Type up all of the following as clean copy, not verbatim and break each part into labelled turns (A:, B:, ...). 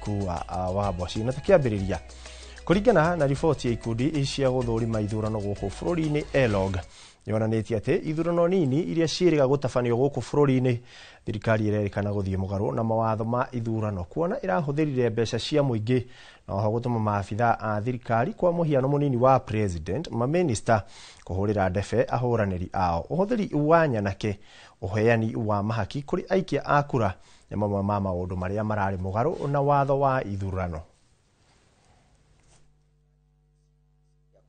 A: Ikua wa Mboci. Na tukiambĩrĩria kũringana na riboti ya ikundi cia gũthũrima ithurano gũkũ bũrũri-inĩ ELOG yonanĩtie atĩ ithurano nini iria ciĩrĩga gũtabanio gũkũ bũrũri-inĩ thirikari ĩrerĩkana gũthiĩ mũgarũ na mawatho ma ithurano kuona ĩrahũthĩrire mbeca cia mũingĩ na oho gũtũma maabitha a thirikari kwa mũhiano mũnini wa president maminista kũhũrĩra ndebe ahũranĩri ao. Ũhũthĩri wa nyanake, ũheani wa mahaki kũrĩ aikia a kura nĩ mamwe ma maũndũ marĩa mararĩ mũgarũ na watho wa ithurano.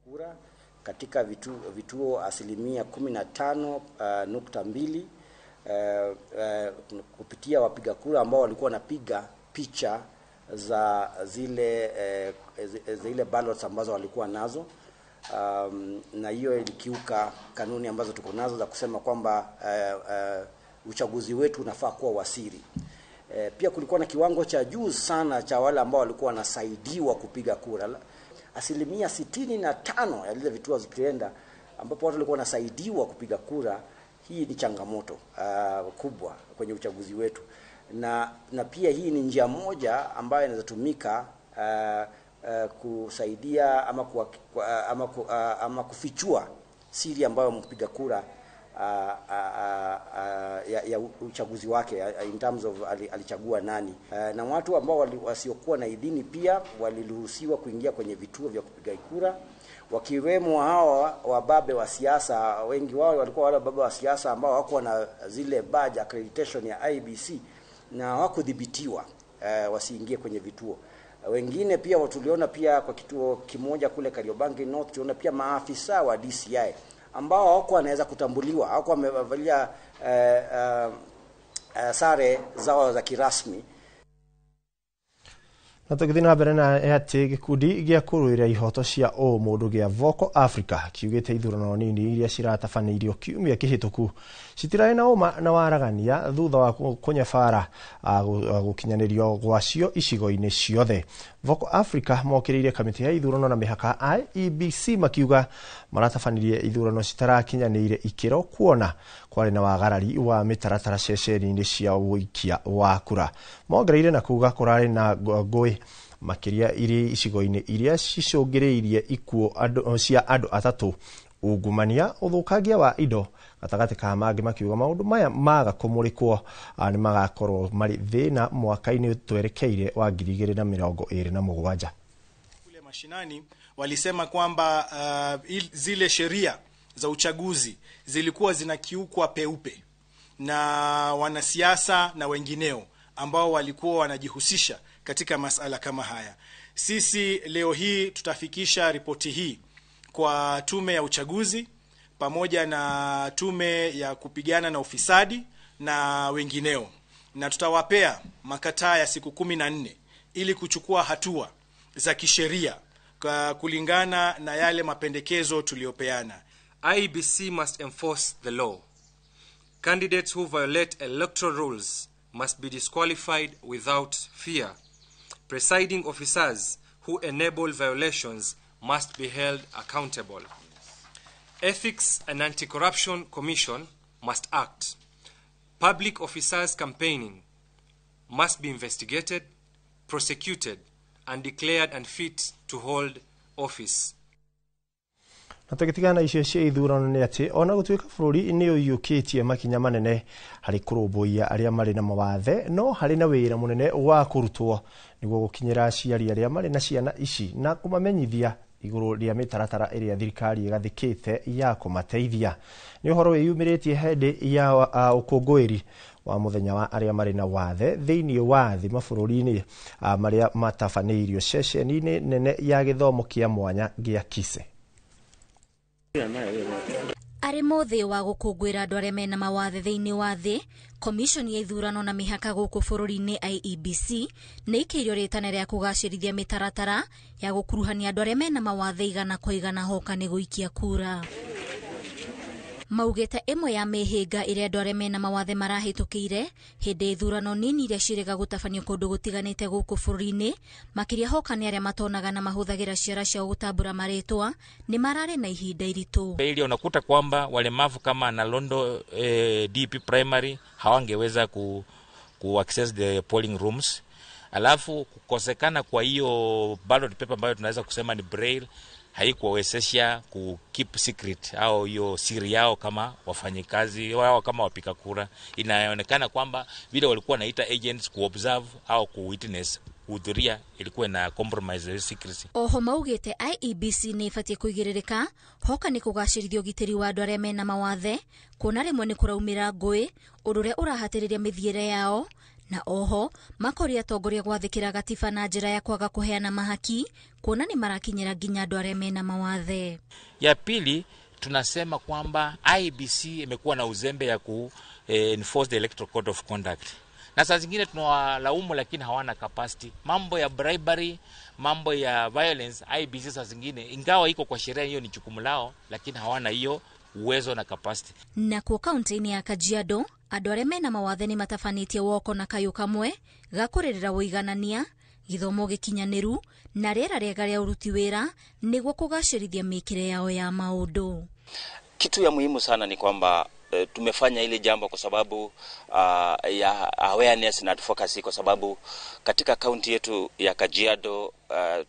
B: Kura katika vituo 15.2% kupitia wapiga kura ambao walikuwa wanapiga picha za zile ballots ambazo walikuwa nazo, na hiyo ilikiuka kanuni ambazo tuko nazo za kusema kwamba uchaguzi wetu unafaa kuwa wa siri. Pia kulikuwa na kiwango cha juu sana cha wale ambao walikuwa wanasaidiwa kupiga kura. 65% ya lile vituo zikienda ambapo watu walikuwa wanasaidiwa kupiga kura. Hii ni changamoto kubwa kwenye uchaguzi wetu, na pia hii ni njia moja ambayo inaweza tumika kusaidia ama kufichua siri ambayo mpiga kura ya uchaguzi wake in terms of alichagua nani. Na watu ambao wasiokuwa na idhini pia waliruhusiwa kuingia kwenye vituo vya kupiga kura, wakiwemo hawa wababe wa siasa. Wengi wao walikuwa wale wababe wa siasa ambao hawakuwa na zile badge accreditation ya IEBC na hawakudhibitiwa wasiingie kwenye vituo. Wengine pia tuliona pia kwa kituo kimoja kule Kariobangi North, tuliona pia maafisa wa DCI ambao hawakuwa wanaweza kutambuliwa, hawakuwa wamevalia sare zao za kirasmi.
A: Na tũgĩthiĩ na mbere na atĩ gĩkundi gĩa kũrũĩra ihoto cia ũmũndũ gĩa Vocal Africa kiugĩte ithurano nini iria ciratabanĩirio kiumia kĩhĩtũku citirarĩ na ũma na waragania thutha wa kũnyabara gũkinyanĩrio gwacio icigo-inĩ ciothe. Vocal Africa mokĩrĩire kamĩtĩ ya ithurano na mĩhaka IEBC makiuga maratabanirie ithurano citarakinyanĩire ikĩro kuona kwarĩ na wagarari wa mĩtaratara ceceni-inĩ cia ũikia wa kura. Mongereire na kuga kũrarĩ na ngũĩ makĩria irĩ icigo-inĩ iria cicũngĩrĩirie ikuũ cia andũ atatũ, ungumania, ũthũkangia wa indo gatagatĩ ka mangĩ, makiuga maũndũ maya maga kũmũrĩkwo nĩ magakorwo marĩ thĩna mwaka-inĩ twerekeire wa 2027.
C: Kule mashinani walisema kwamba zile sheria za uchaguzi zilikuwa zinakiukwa peupe na wanasiasa na wengineo ambao walikuwa wanajihusisha katika masala kama haya. Sisi leo hii tutafikisha ripoti hii kwa tume ya uchaguzi pamoja na tume ya kupigana na ufisadi na wengineo, na tutawapea makataa ya siku 14 ili kuchukua hatua za kisheria kulingana na yale mapendekezo tuliopeana.
D: IEBC must enforce the law. Candidates who violate electoral rules must be disqualified without fear. Presiding officers who enable violations must be held accountable. Ethics and Anti-Corruption Commission must act. Public officers campaigning must be investigated, prosecuted, and declared unfit to hold office.
A: Na tũgĩtigana na icio cia ithurano nĩ atĩ ona gũtuĩka bũrũri nĩ ũiyũkĩtie makinya manene harĩ kũrũmbũiya arĩa marĩ na mawathe, no harĩ na wĩra mũnene wa kũrutwo nĩguo gũkinyĩra aciari arĩa marĩ na ciana ici na kũmamenyithia igũrũ rĩa mĩtaratara ĩrĩa thirikari ĩgathĩkĩte ya kũmateithia. Nĩ ũhoro wĩyumĩrĩtie hĩndĩ ya ũkũngũĩri wa mũthenya wa arĩa marĩ na wathe thĩinĩ wa thĩ mabũrũri-inĩ marĩa matabanĩirio ceceni-inĩ nene ya gĩthomo kĩa mwanya gĩa Kise.
E: Arĩ mũthĩ wa gũkũngũĩra andũ arĩa mena mawathe thĩinĩ wa thĩ, Commission ya ithurano na mĩhaka gũkũ bũrũri-inĩ IEBC nĩ ikĩirio rĩtana rĩa kũgacĩrithia mĩtaratara ya gũkuruhania andũ arĩa mena mawathe igana kwa igana hoka nĩ gũikia kura. Maugĩte ĩmwe ya mĩhĩnga ĩrĩa andũ arĩa mena mawathe marahĩtũkĩire hĩndĩ ithurano nini iria ciĩrĩga gũtabanio kũndũ gũtiganĩte gũkũ bũrũri-inĩ, makĩria hoka nĩ arĩa matonaga na mahũthagĩra ciara ciao gũtambũra marĩtwa, nĩ mararĩ na ihinda iritũ.
F: Ili unakuta kwamba walemavu kama Nalondo DP primary hawangeweza ku access the polling rooms. Alafu kukosekana kwa hiyo ballot paper ambayo tunaweza kusema ni braille haikuwawezesha ku keep secret au hiyo siri yao kama wafanyikazi wao kama wapiga kura. Inaonekana kwamba vile walikuwa naita agents ku observe au ku witness kuhudhuria ilikuwa na compromise the secrecy.
E: Oho maugite IEBC nĩ ĩbatiĩ kũigĩrĩrĩka hoka nĩ kũgacĩrithia ũgitĩri wa andũ arĩa mena mawathe, kuona rĩmwe nĩ kũraumĩra ngũĩ ũndũ ũrĩa ũrahatĩrĩria mĩthiĩre yao, na oho makoria atongoria gwathĩkĩra gatiba na njĩra ya kwaga kũheana mahaki, kuona nĩ marakinyĩra nginya andũ arĩa mena mawathe.
F: Ya pili tunasema kwamba IEBC imekuwa na uzembe ya ku enforce the electoral code of conduct, na saa zingine tunawalaumu lakini hawana capacity. Mambo ya bribery, mambo ya violence, IEBC saa zingine ingawa iko kwa sheria, hiyo ni jukumu lao, lakini hawana hiyo uwezo na capacity.
E: Nakuo kaunti-inĩ ya Kajiado andũ arĩa mena mawathe nĩ matabanĩtie woko na kayũ kamwe ga kũrĩrĩra ũiganania, gĩthomo gĩkinyanĩru na rĩera rĩega rĩa ũruti wĩra nĩguo kũgacĩrithia mĩkĩre yao ya maũndũ.
G: Kitu ya muhimu sana ni kwamba tumefanya ile jambo kwa sababu ya awareness na advocacy, kwa sababu katika kaunti yetu ya Kajiado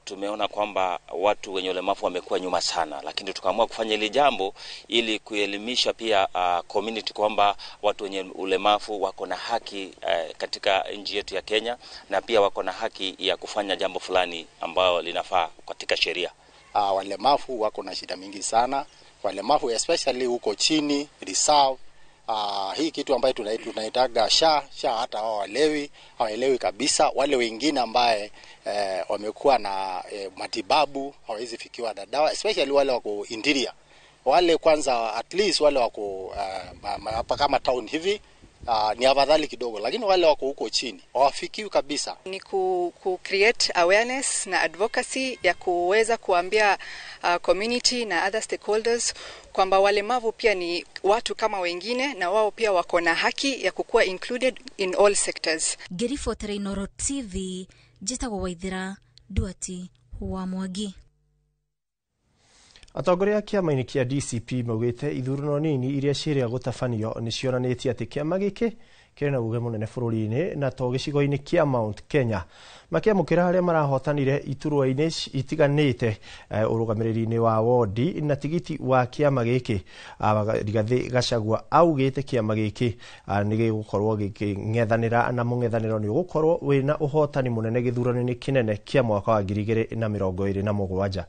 G: tumeona kwamba watu wenye ulemavu wamekuwa nyuma sana, lakini tukaamua kufanya ile jambo ili kuelimisha pia community kwamba watu wenye ulemavu wako na haki katika nchi yetu ya Kenya, na pia wako na haki ya kufanya jambo fulani ambayo linafaa katika sheria.
H: Walemavu wako na shida mingi sana, walemavu especially huko chini reserve. Hii kitu ambayo tunaitaga SHA hata hawaelewi kabisa. Wale wengine ambaye wamekuwa na matibabu hawawezi fikiwa na dawa, especially wale wako interior, wale kwanza at least wale wako hapa kama town hivi ni afadhali kidogo, lakini wale wako huko chini hawafikiwi kabisa.
I: Ni ku create awareness na advocacy ya kuweza kuambia community na other stakeholders kwamba walemavu pia ni watu kama wengine na wao pia wako na haki ya kukua included in all sectors.
E: Ngĩribotera Inooro TV, njĩtagwo Waithera Duati wa Mwangi.
A: Atongoria a kĩama-inĩ kĩa DCP maugĩte ithurano nini iria ciĩrĩga gũtabanio nĩ cionanĩtie atĩ kĩama gĩkĩ kĩrĩ na uge mũnene bũrũri-inĩ na to gĩcigo-inĩ kĩa Mount Kenya. Makĩamũkĩra arĩa marahotanire iturwa-inĩ itiganĩte ũrũgamĩrĩri-inĩ wa wodi na tigiti wa kĩama gĩkĩ, Rigathĩ Gachagua augĩte kĩama gĩkĩ nĩ gĩgũkorwo gĩkĩng'ethanĩra na mũng'ethanĩro nĩ ũgũkorwo wĩna ũhotani mũnene gĩthurano-inĩ kĩnene kĩa mwaka wa 2027.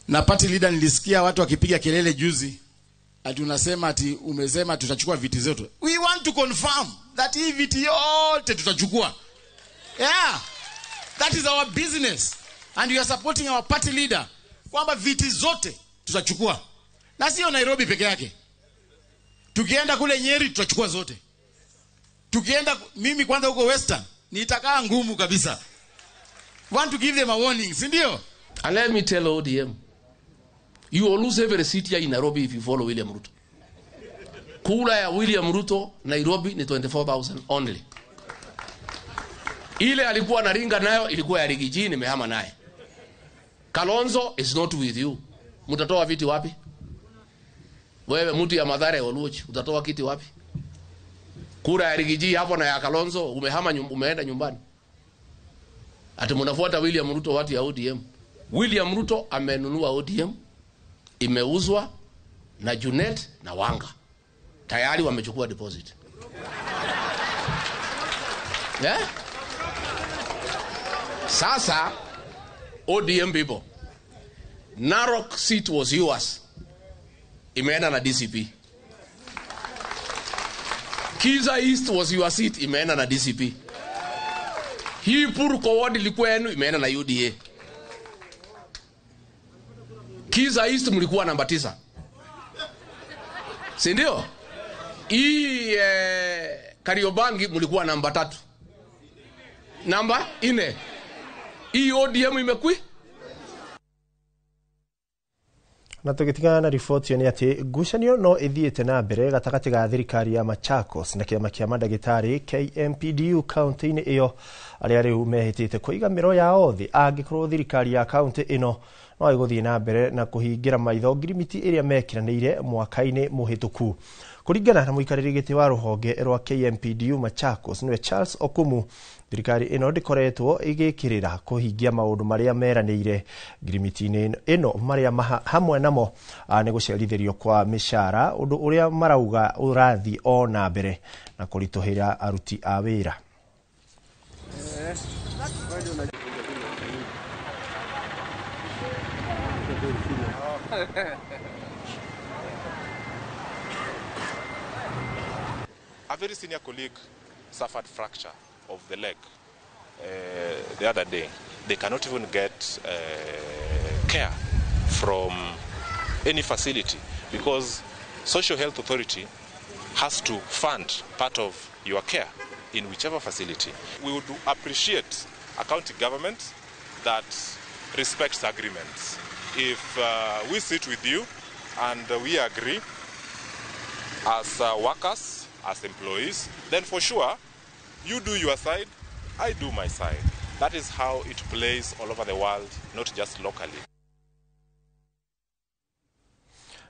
J: Na party leader, nilisikia watu wakipiga kelele juzi ati unasema ati umesema tutachukua viti zetu. We want to confirm that hii viti yote tutachukua. Yeah. That is our business and we are supporting our party leader kwamba viti zote tutachukua. Na sio Nairobi peke yake. Tukienda kule Nyeri tutachukua zote. Tukienda mimi kwanza huko Western nitakaa ngumu kabisa. Want to give them a warning, si ndio?
K: And let me tell ODM, you will lose every seat here in Nairobi if you follow William Ruto. Kura ya William Ruto Nairobi ni 24,000 only. Ile alikuwa naringa nayo ilikuwa ya Rigiji, nimehama naye. Kalonzo is not with you. Mutatoa viti wapi? Wewe mtu ya Mathare Oluoch, utatoa kiti wapi? Kura ya Rigiji hapo na ya Kalonzo umehama, umeenda nyumbani. Ati mnafuata William Ruto watu ya ODM. William Ruto amenunua ODM, imeuzwa na Junet na Wanga. Tayari wamechukua deposit. Yeah? Sasa ODM people, Narok seat was yours. Imeenda na DCP. Kiza East was your seat, imeenda na DCP. Hii Purko ward ilikuwa yenu, imeenda na UDA. Kiza East mlikuwa namba 9. Si ndio? Hii Kariobangi mlikuwa namba 3. Namba 4. Hii ODM imekui?
A: Na tũgĩtigana na riboti ĩyo nĩ atĩ ngucanio no ĩthiĩte na mbere gatagatĩ ga thirikari ya Machakos na kĩama kĩa mandagĩtarĩ KMPDU kaunti-inĩ ĩyo, arĩa rĩu mehĩtĩte kũiga mĩro yao thĩ angĩkorwo thirikari ya kaunti ĩno no ĩgũthiĩ na mbere na kũhingĩra maitho ngirimiti ĩrĩa mekĩranĩire mwaka-inĩ mũhĩtũku. Kũringana na mũikarĩri gĩtĩ wa rũhonge rwa KMPDU Machakos nĩwe Charles Okumu, thirikari ĩno ndĩkoretwo ĩgĩkĩrĩra kũhingia maũndũ marĩa meranĩire ngirimiti-inĩ ĩno, marĩa hamwe namo nĩ gũcerithĩrio kwa mĩcara, ũndũ ũrĩa marauga ũrathiĩ o na mbere na kũritũhĩra aruti a wĩra.
L: A very senior colleague suffered fracture of the leg the other day. They cannot even get care from any facility because Social Health Authority has to fund part of your care in whichever facility. We would appreciate a county government that respects agreements. If we sit with you and we agree as workers, as employees, then for sure, you do your side, I do my side. That is how it plays all over the world, not just locally.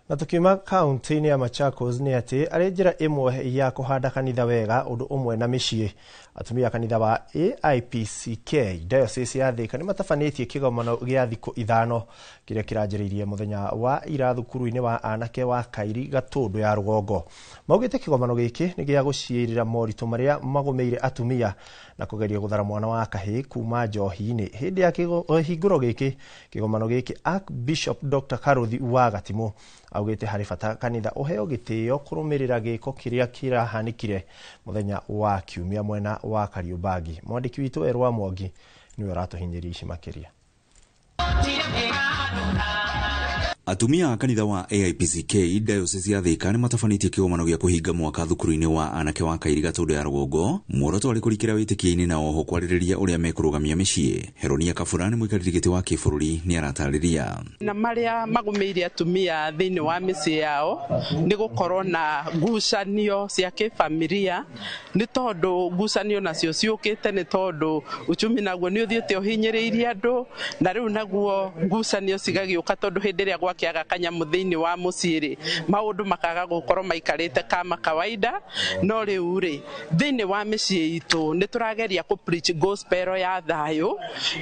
A: Na tukiuma kaunti-inĩ ya Machakos nĩ atĩ arĩ njĩra ĩmwe ya kũhanda kanitha wega ũndũ ũmwe na mĩciĩ, atumia a kanitha wa AIPCK Diocese ya Thika nĩ matabanĩtie kĩgomano gĩa thikũ 5 kĩrĩa kĩranjĩrĩirie mũthenya wa ira thukuru-inĩ wa anake wa Kairi Gatũndũ ya Rũgongo. Maugĩte kĩgomano gĩkĩ nĩ gĩa gũciĩrĩra moritũ marĩa magũmĩire atumia na kũgeria gũthara mwana wa kahĩĩ kuma njohi-inĩ. Hĩndĩ ya kĩhingũro gĩkĩ kĩgomano gĩkĩ, Archbishop Dr. Karuthi wa Gatimũ augĩte harĩ bata kanitha ũheo gĩtĩo kũrũmĩrĩra gĩko kĩrĩa kĩrahanĩkire mũthenya wa kiumia mwena wa Kariũmbangi. Mwandĩki witũ Erwa Mwangi nĩwe ũratũhinyĩria ici makĩria.
M: Atumia a kanitha wa AIPCK Diocese ya Thika nĩ matabanĩtie kĩgomano gĩa kũhinga mwaka thukuru-inĩ wa anake wa Kairi Gatũndũ ya Rũgongo, muoroto warĩ kũrikĩra wĩtĩkia-inĩ na oho kwarĩrĩria ũrĩa mekũrũgamia mĩciĩ. Heronia Kabura nĩ mũikarĩri gĩtĩ wa kĩbũrũri nĩ aratarĩria.
N: Na marĩa magũmĩire atumia thĩinĩ wa mĩciĩ yao nĩ gũkorwo na ngucanio cia kĩbamiria, nĩ tondũ ngucanio nacio ciũkĩte nĩ tondũ uchumi naguo nĩ ũthiĩte ũhinyĩrĩirie andũ, na rĩu naguo ngucanio cigagĩũka tondũ hĩndĩ ĩrĩa gwakiaga kanyamũ thĩinĩ wa mũciĩ rĩ, maũndũ makaga gũkorwo maikarĩte kama kawaida. No rĩu rĩ, thĩinĩ wa mĩciĩ itũ nĩ tũrageria kũ preach gospel ya thayũ,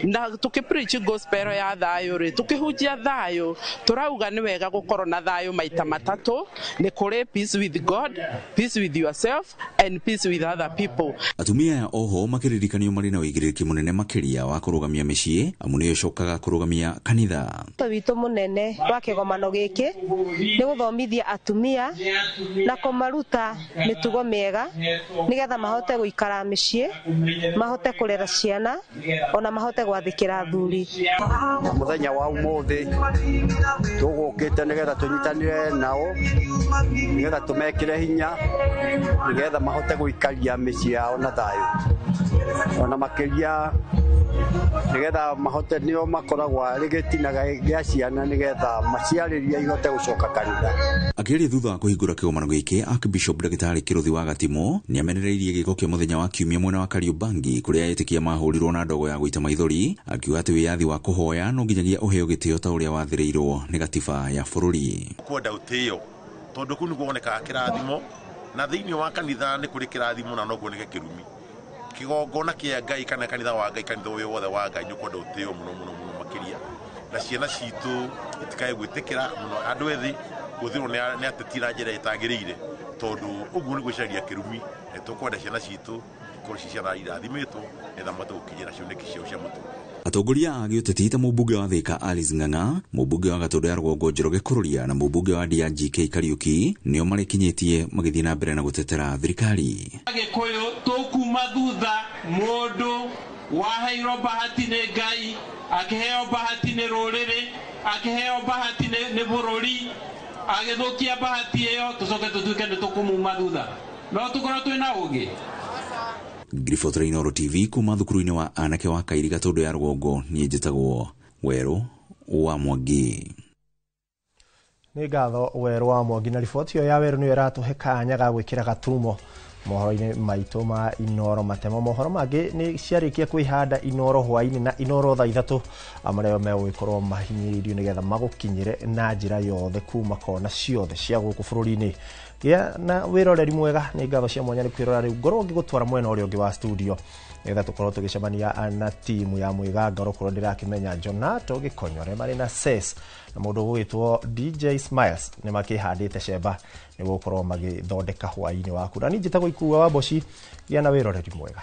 N: na tũkĩ preach gospel ya thayũ rĩ, tũkĩhunjia thayũ tũrauga nĩ wega gũkorwo na thayũ maita matatũ, nĩ kũrĩ peace with God, peace with yourself and peace with other people.
M: Atumia aya oho makĩririkanio marĩ na ũigĩrĩrĩki mũnene makĩria wa kũrũgamia mĩciĩ, amu nĩyo ĩcokaga kũrũgamia kanitha.
O: Wĩto witũ mũnene wa kĩgomano gĩkĩ nĩ gũthomithia atumia na kũmaruta mĩtugo mĩega nĩgetha mahote gũikara mĩciĩ, mahote kũrera ciana ona mahote gwathĩkĩra athuri.
P: Mũthenya wa ũmũthĩ tũgũkĩte nĩgetha tũnyitanĩre nao nĩgetha tũmekĩre hinya nĩgetha mahote gũikaria mĩciĩ yao na thayũ, ona makĩria nĩgetha mahote nĩo makoragwo arĩ gĩtina gĩa ciana nĩgetha maciarĩria ihote gũcoka kanitha.
M: Akĩaria thutha wa kũhingũra kĩgomano gĩkĩ, Archbishop Ndagĩtarĩ Kĩrũthi wa Gatimũ nĩamenereirie gĩko kĩa mũthenya wa kiumia mwena wa Kariũmbangi kũrĩa etĩkia mahũrirwo na ndogo ya gũita maithori, akiuga atĩ wĩyathi wa kũhoya no nginyagia ũheo gĩtĩo ta ũrĩa wathĩrĩirwo nĩ gatiba ya bũrũri.
Q: Kwenda ũtĩo tondũ kũu nĩkuo wonekaga kĩrathimo, na thĩinĩ wa kanitha nĩ kũrĩ kĩrathimo na no kuoneke kĩrumi. Kĩgongona kĩa Ngai kana kanitha wa Ngai, kanitha ũyũ wothe wa Ngai nĩ ũkwenda ũtĩo mũno mũno mũno makĩria, na ciana citũ itikae gwĩtĩkĩra mũno andũ ethĩ gũthirwo nĩ ateti na njĩra ĩtagĩrĩire, tondũ ũguo nĩ gwĩcaria kĩrumi. Nĩ tũkwenda ciana citũ ikorwo ci ciana irathimĩtwo nĩgetha mahote gũkinyĩra cioneki ciao cia mũtũrĩre.
M: Atongoria a gĩũteti ta mũmbunge wa Thika Alice Ng'ang'a, mũmbunge wa Gatũndũ ya Rũgongo Njoroge Kũrũria na mũmbunge wa Ndia GK Kariuki nĩo marĩkinyĩtie magĩthiĩ na mbere na gũtetera thirikari.
R: Agĩkũyũ tũkuma thutha mũndũ waheirwo bahati nĩ Ngai, akĩheo bahati nĩ rũrĩrĩ, akĩheo bahati nĩ bũrũri, agĩthũkia bahati ĩyo tũcoke tũtuĩke nĩ tũkũmuma thutha, no tũkorwo twĩna ũgĩ.
M: Ngiribotera Inooro TV kuma thukuru-inĩ wa anake wa Kairi Gatũndũ ya Rũgongo, niĩ njĩtagwo Werũ wa Mwangi.
A: Nĩ ngatho Werũ wa Mwangi, na riboti ĩyo ya Werũ nĩyo ĩratũhe kanya ga gwĩkĩra gaturumo mohoro-inĩ maitũ ma Inooro Matemo. Mohoro mangĩ nĩ ciarĩkia kwĩhanda Inooro hwaĩ-inĩ na Inooro thaa 3 marĩa megũgĩkorwo mahinyĩrĩirio nĩgetha magũkinyĩre na njĩra yothe kuma kona ciothe cia gũkũ bũrũri-inĩ. Gĩa na wĩroreri mwega. Nĩ ngatho cia mwanya nĩ kwĩrora. Rĩu ngorwo ngĩgũtwara mwena ũrĩa ũngĩ wa studio nĩgetha tũkorwo tũgĩcemania na timu ya mwĩgangaro. Korwo ndĩrakĩmenya Jonato Gĩkonyore marĩ na Ses na mũndũ ũgwĩtwo DJ Smiles nĩ makĩhandĩte cemba nĩ gũkorwo magĩthondeka hwaĩ-inĩ waku, na niĩ njĩtagwo Ikua wa Mboci. Gĩa na wĩroreri mwega.